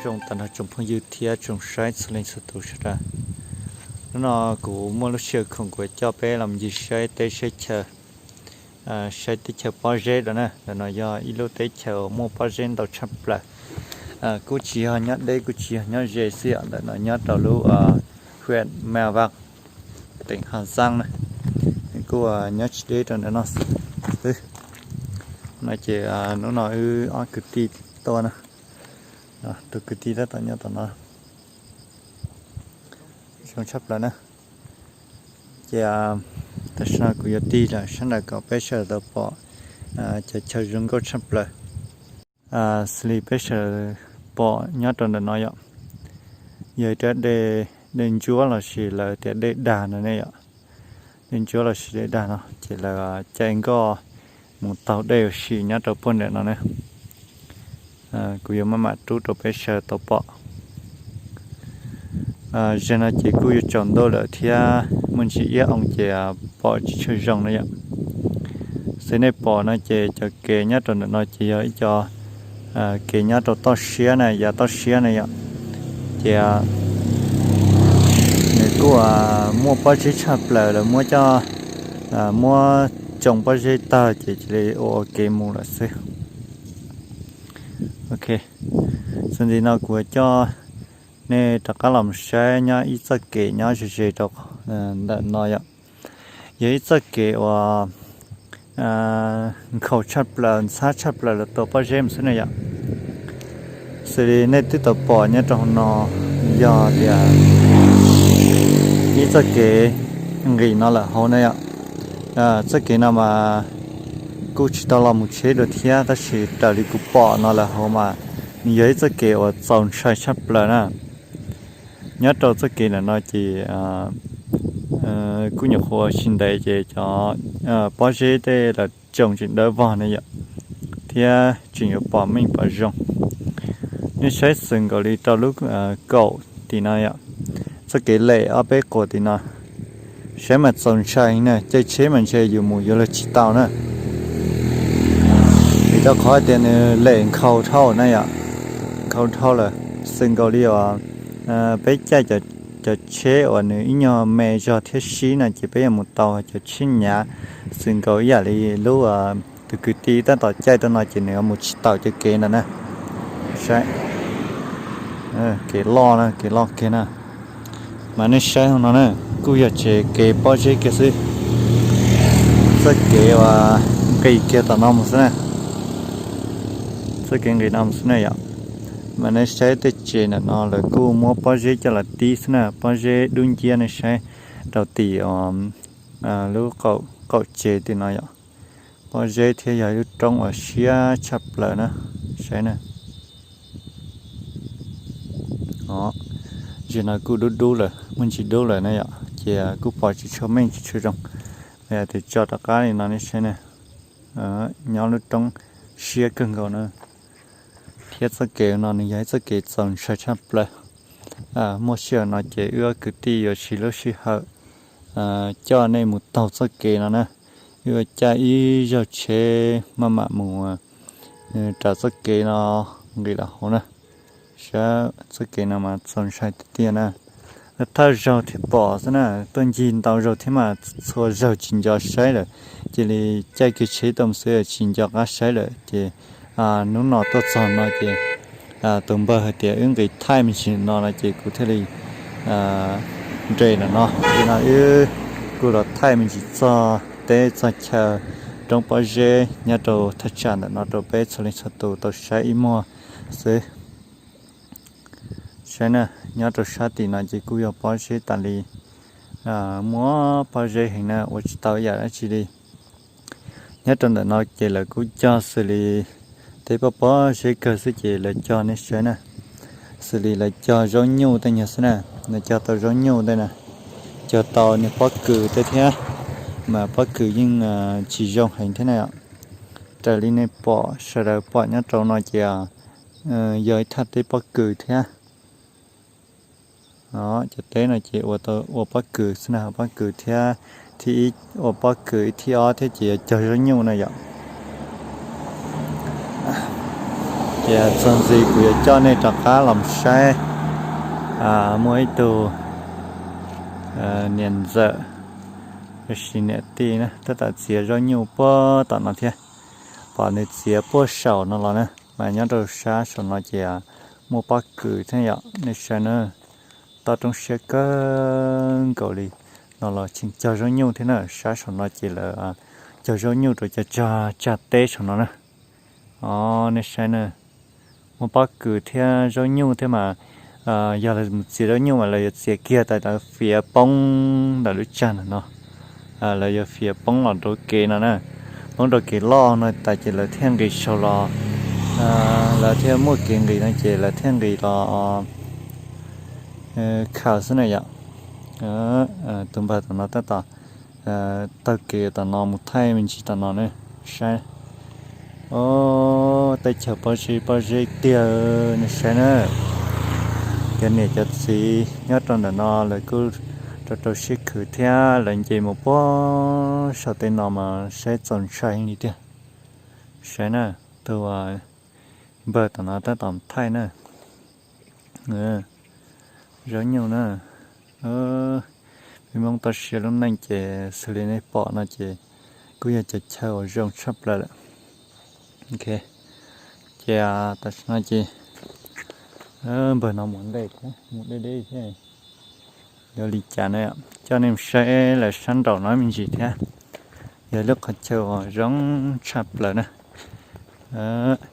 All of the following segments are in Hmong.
Zoo tam nrog tsoom phooj ywg thiab tsoom saib txhua leej txhua tus sawv daws. Hnub no kuv muaj lub sij hawm khoom kuv coj peb los ncig saib teb saib chaw, saib teb chaws pob zeb rau na. Ntawm no yog ib lub teb chaws uas muaj pob zeb ntau tshaj plaws. Kuj tsis yog nyob deb kuj tsis yog nyob ze xwb yom, ntawm no nyob rau lub huyện Mèo Vạc, tỉnh Hà Giang na. Kuj nyob tsis deb rau ntawm no xwb. No ces hnub no wb ob kwv tij tuaj na, tus kwv tij tab tom nyob tom no, zoo tshaj plaws na. Ces tam sim no kuv yuav tig lawm sab nraud kom peb sawv daws tau pom cov chaw zoo nkauj tshaj plaws. Xws li peb sawv daws pom nyob rau ntawm no yom, yog ib rab dej, dej ntsuab los sis lawv tias dej dag no ne yom. Dej ntsuab los sis dej dag no ces lawv caij nkoj mus taug dej ua si nyob rau puag nram no ne. Kuv yuav maj mam rub rau peb sawv daws tau pom. Zaum no ces kuj yuav tsaus ntuj lawm thiab muaj ntsis iab oo ces pom tsis tshua zoo na yom. Xws nej pom no ces cov kev nyob rau ntawm no ces yog ib co kev nyob rau toj siab na, yav toj siab na yom. Ces nws kuj muaj pob zeb tshaj plaws, lawv muab coj, muab tsoo pob zeb tag ces cia li ua ua kev mus lawm xwb. Ok, txuas ntxiv no kuv coj nej rov qab los mus saib nyob ib txoj kev nyob ze ze rau ntawm no yom. Yog ib txoj kev uas nkhaus tshaj plaws, ntxhab tshaj plaws lawv tua pob zeb mus xwb na yom. Xws li nej twb tau pom nyob rau hauv no yog tias ib txoj kev nqis no lawm hauv na yom. Txoj kev no mas kuj tsis tau los mus tsheb dua thiab tab sis raws li kuv pom no lawm hauv mas nws yog ib txoj kev uas txaus ntshai tshaj plaws na. Nyob rau txoj kev ntawm no ces kuj nyuam qhuav ua si ntev ces cov pob zeb tej los tsoo tseem dawb vog ne yom, thiab tseem yuav pom meej pom zoo. Nej saib xwm nkaus li rau lub kaum tim no yom, txoj kev lem ob peb quas tim no, saib mas txaus ntshai na, caij tsheb mas ntshe yus mus yuav luag tsis tau na. Vim rau qhov tias nws lem nkhaus dhau na yom, nkhaus dhau lawm. Xwm nkaus li uas peb caij cov tsheb uas nws ib nyuag me zog thiab sib no ces peb yuav mus tau, cov tsheb nyav. Xwm nkaus ib yam li lub tus kwv tij tab tom caij rau no ces nws yuav mus tsis taus cov kev ntawd na. Saib, kev loj na, kev loj kiag na. Mas nej saib hauv no na, kuj yog tsev kev pob zeb kiag xwb. Txoj kev uas nqis kiag tom no mus xwb na. Txoj kev nqis no mus xwb na yom. Mas nej saib tej tsev ntawm no lawv kuj muab pob zeb coj los tib xwb na, pob zeb dub nciab. Nej saib rau tim lub qaum tsev tim no yom, pob zeb thiab yog ib lub roob uas siab tshaj plaws na. Saib na, o, zaum no kuj dub dub lawm, muaj ntsis dub lawm na yom, ces kuj pom tsis tshua meej tsis tshua zoo. Yog tias tso rov qab li no nej saib na, nyob lub roob siab kawg nkaus na. Thiab txoj kev no nws yog ib txoj kev txaus ntshai tshaj plaws. Muaj sij hawm no ces wb ob kwv tij yuav siv lub sij hawm coj nej mus taug txoj kev no na. Wb yuav caij ib zaug tsheb maj mam mus raws txoj kev no nqis los hauv na. Saib txoj kev no mas txaus ntshai tiag tiag na. Thawj zaug thiaj pom xwb na, tuaj ncig ntau zaug thiab mas txhua zaug tsis nco saib lawm. Cia li caij kiag tsheb tuaj mus xwb tsis nco qab saib lawm ces hnub no tuaj txog no ces tus npawg hais tias wb nqis thaij me ntsis no no ces kuv thiaj li nres ntawm no. Li no wb kuj los thaij me ntsis txog teb txog chaw roob pob zeb nyob rau thaj tsam ntawm no rau peb txhua leej txhua tus tau saib ib muag xwb. Saib na, nyob rau sab tim no ces kuj yog pob zeb tas li, muaj pob zeb heev na, ua tsis tau ib yam dab tsi li. Nyob rau ntawm no ces lawv kuj cog xws li teb pob pob zeb kawg xwb ces lawv cog nej saib na, xws li lawv cog zaub nyuj tej nyuag xwb na, lawv cog tau zaub nyuj tej na, cog tau niag pob kws tej thiab, mas pob kws yeej tsis zoo heev thiab na. Raws li nej pom sawv daws pom nyob rau no ces yog ib thaj teb pob kws thiab. Cov teb no ces ua pob kws xwb na, pob kws thiab, thib ib ua pob kws, thib ob thiab ces yog cog zaub nyuj na yom. Ces txog ntxiv kuv yuav coj nej rov qab los saib, muaj ib tug niam ntxawm, tab sis niam tij na tab tom txiav zaub nyuj puag tom no thiab. Pom nws txiav puag saum no los na, mas nyob rau sab saum no ces muaj pob kws thiab yom, nej saib na. Toj roob siab kawg nkaus li no los tseem cog zaub nyuj thiab na. Sab saum no ces lawv cog zaub nyuj rau cov tsag teb saum no na. Os, nej saib na, muaj pob kws thiab zaub nyuj thiab mas, yog lawv mus txiav zaub nyuj mas lawv yuav txiav kiag tas lawv fiav poob ntawm lub tsag ntawm no. Lawv yuav fiav poob los rau kev no na, poob rau kev loj no tas ces lawv thiaj nqis saud los, lawv thiaj muaj kev nqis no ces lawv thiaj nqis los khaws xwb na yom. Tus npawg tom no tab tom taug kev tom no mus thaij me ntsis tom no ne, saib. Os, teb chaws pob zeb pob zeb tiag, nej saib na. Cov niam cov txiv nyob rau ntawm no lawv kuj rau rau siab khwv thiab, lawv nce mus puag saum tej no mas saib txaus ntshai heev li tiag. Saib na, tus npawg tom no tab tom thaij na. Zaub nyuj na. Peb Hmoob toj siab lub neej ces xws li nej pom no ces kuj yog cov chaw uas zoo tshaj plaws lawm. Ces tam sim no ces npawg no mus ntej thiab, mus deb deb thiab. Yuav li cas na, coj nej mus saib lawv sab nraum no me ntsis thiab. Yog lub qhov chaw uas zoo tshaj plaws na.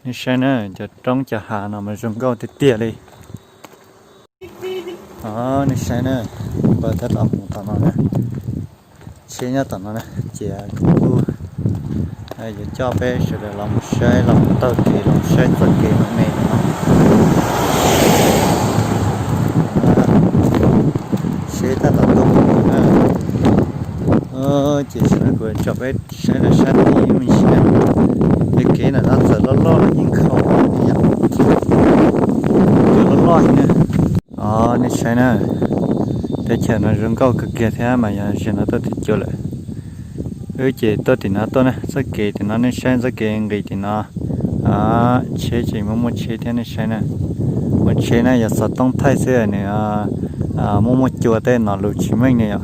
Nej saib na, cov roob cov hav no mas zoo nkauj tiag tiag li. Nej saib na, npawg tab tom mus tom no na, tsheb nyob tom no na, ces kuv kuj yuav coj peb sawv daws los mus saib, los mus taug kev los saib txoj kev me me no. Seb tab tom tuaj mus na. Ces sawv daws kuv tso peb saib lawv sab tid me ntsis na. Tej kev ntawm no txawm loj loj los yeej nkhaus li yom. Loj loj li na. Os, nej saib na, teb chaws no zoo nkauj kawg kiag thiab mas yog zaum no tuaj tim cuag lawm. Wb ces tuaj tim no tuaj na, txoj kev tim no nej saib txoj kev nqis tim no. Tsheb tseem muaj muaj tsheb thiab nej saib na. Muaj tsheb na yog xov tooj thaij xwb nws muaj muaj cua tej no lus tsis meej ne yom.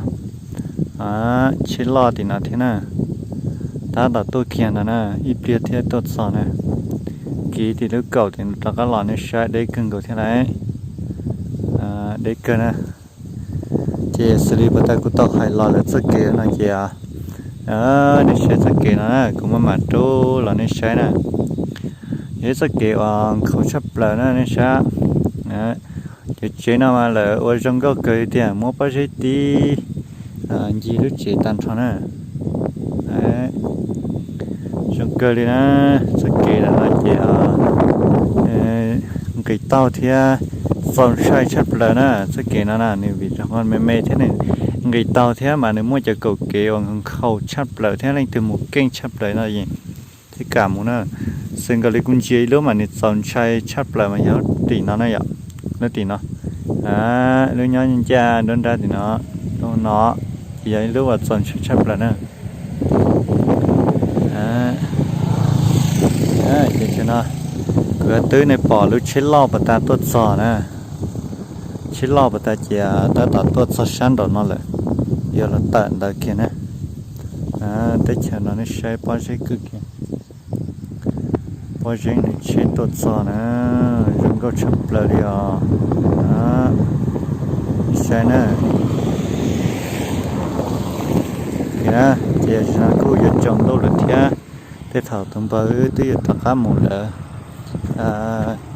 Tsheb loj tim no thiab na. Tab tom tuaj kiag ntawd na, ib pliag thiab tuaj txog na. Kiv tim lub kaum tim rov qab los nej saib deb kawg nkaus thiab lauj. Deb kawg na. Ces xws li puag ta kuv tau hais los lawm txoj kev no ces nej saib txoj kev no na, kuv maj mam rub los nej saib na. Yog ib txoj kev uas nkhaus tshaj plaws na nej saib. Cov tsev no mas lawv ua zoo nkauj kawg li tiag, muab pob zeb tib ncig lub tsev tag nrho na. Zoo kawg li na, txoj kev no ces nqis taug thiab txaus ntshai tshaj plaws na. Txoj kev no na nws vim rau qhov me me thiab nws nqis taug thiab mas nws muaj cov kaum kev uas nkhaus tshaj plaws thiab leej twg mus keej tshaj plaws no thiaj kam mus na. Xws nkaus li kuv ntsia ib lub mas nws txaus ntshai tshaj plaws mas yog lub tim no na yom. Lub tim no, lub nyob ncaj nruab nrab tim no, lub no ces yog ib lub uas txaus ntshai tshaj plaws na. Ces no kuv twb nej pom lub tsheb loj puag ta tuaj txog na. Tsheb loj puag ta ces tab tom tuaj txog sab nraum no lawm, yuav los tawm ntawd kiag na. Teb chaws no nej saib pob zeb kawg kiag. Pob zeb nws tsheb tuaj txog na, zoo nkauj tshaj plaws li os. Saib na. Ces zaum no kuj yuav tsaus ntuj lawm thiab, tej thaum tus npawg wb twb yuav rov qab mus lawm.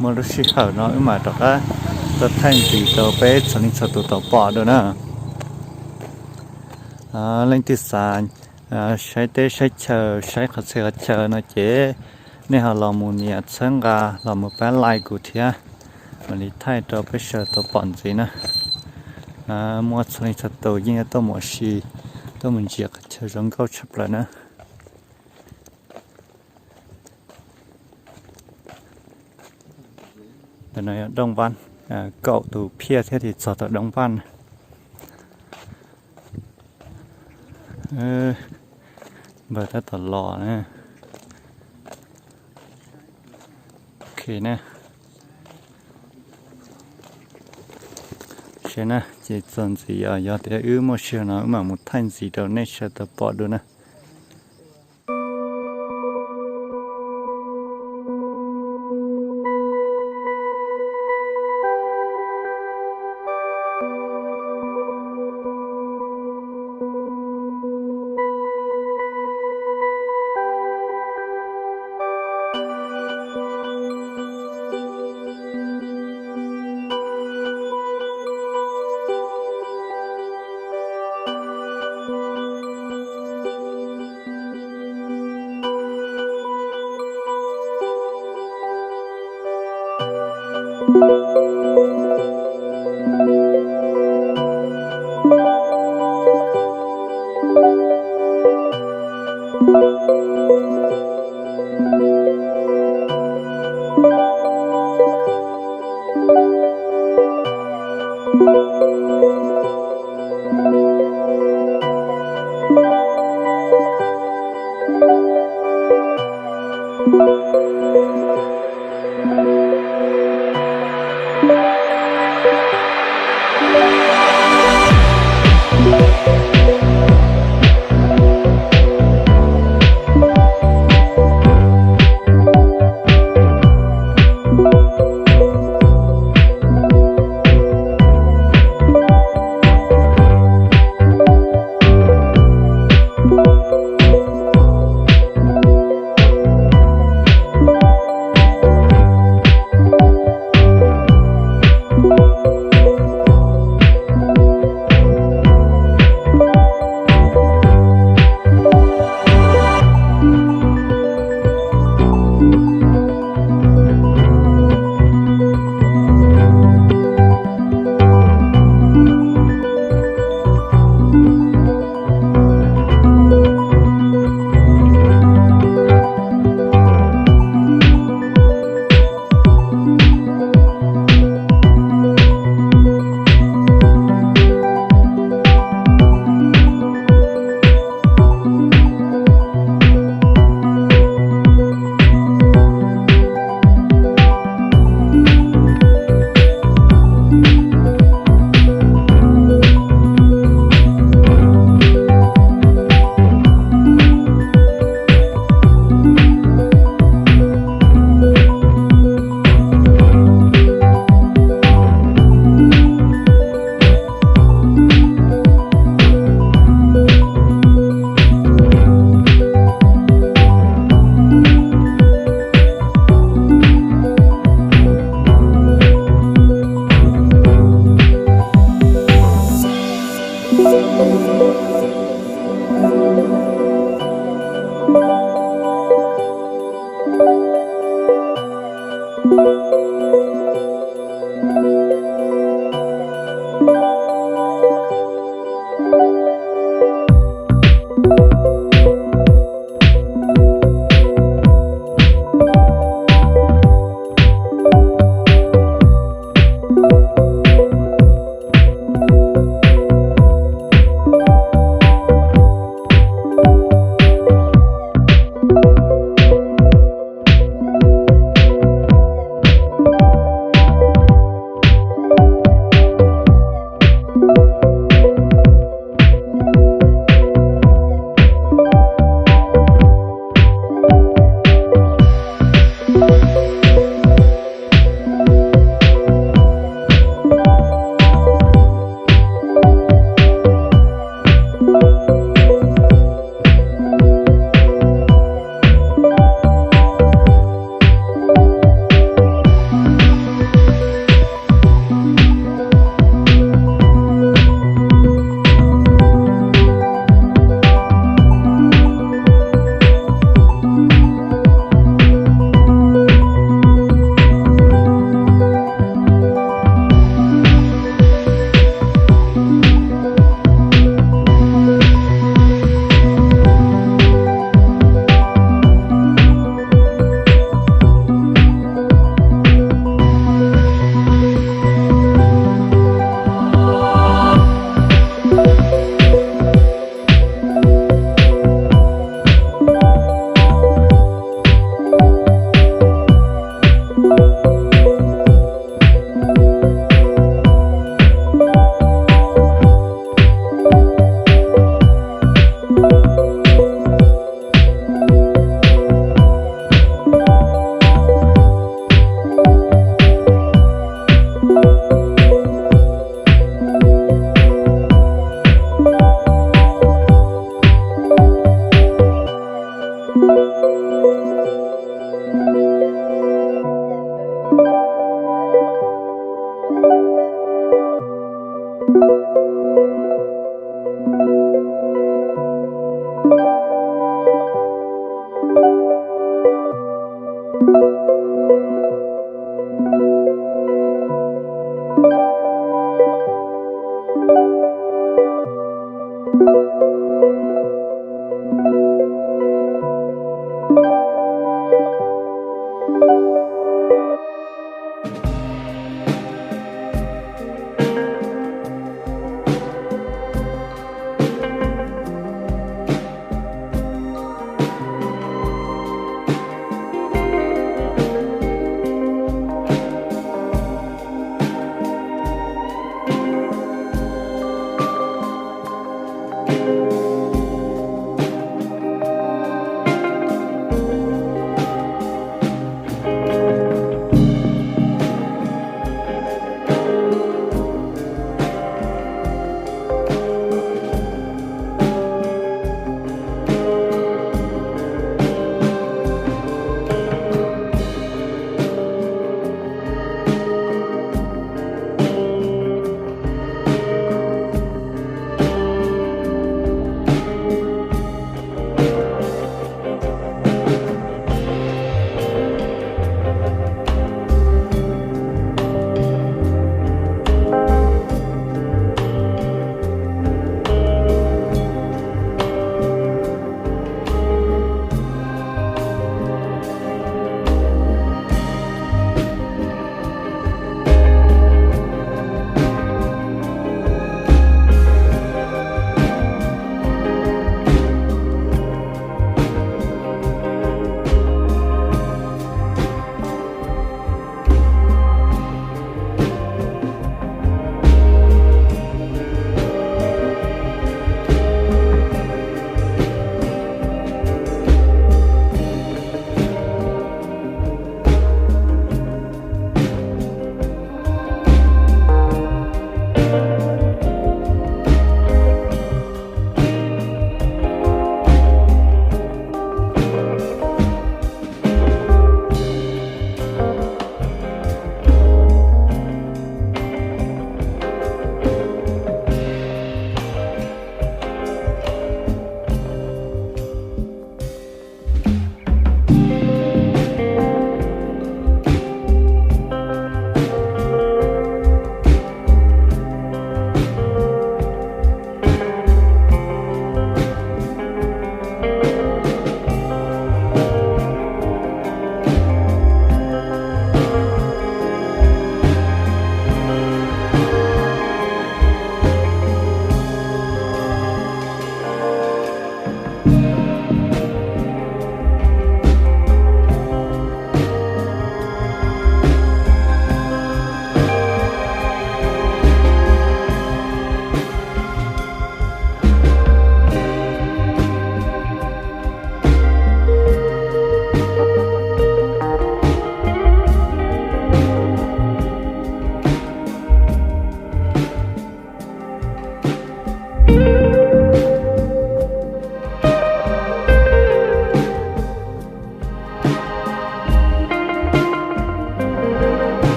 Muaj lub sij hawm no wb mam rov qab tuaj thaij ntxiv rau peb txhua leej txhua tus tau pom dua na. Leej twg xav saib teb saib chaw, saib qhov txhia qhov chaw no ces nej ho los mus nias txhawb nqa los mus pab like kuv thiab, mam li thaij rau peb sawv daws tau pom ntxiv na. Muaj txhua leej txhua tus yeej yuav tuaj mus ua si, tuaj mus ntsia qhov chaw zoo nkauj tshaj plaws na. Ntawm no yog Dooj Vaj, kaum tus phiaj thiab thiaj txog tau Dooj Vaj. Npawg tab tom los na. Ok, Ok na, saib na, ces txog ntxiv os, yog tias wb muaj sij hawm no wb mam mus thaij ntxiv rau nej sawv daws tau pom dua na.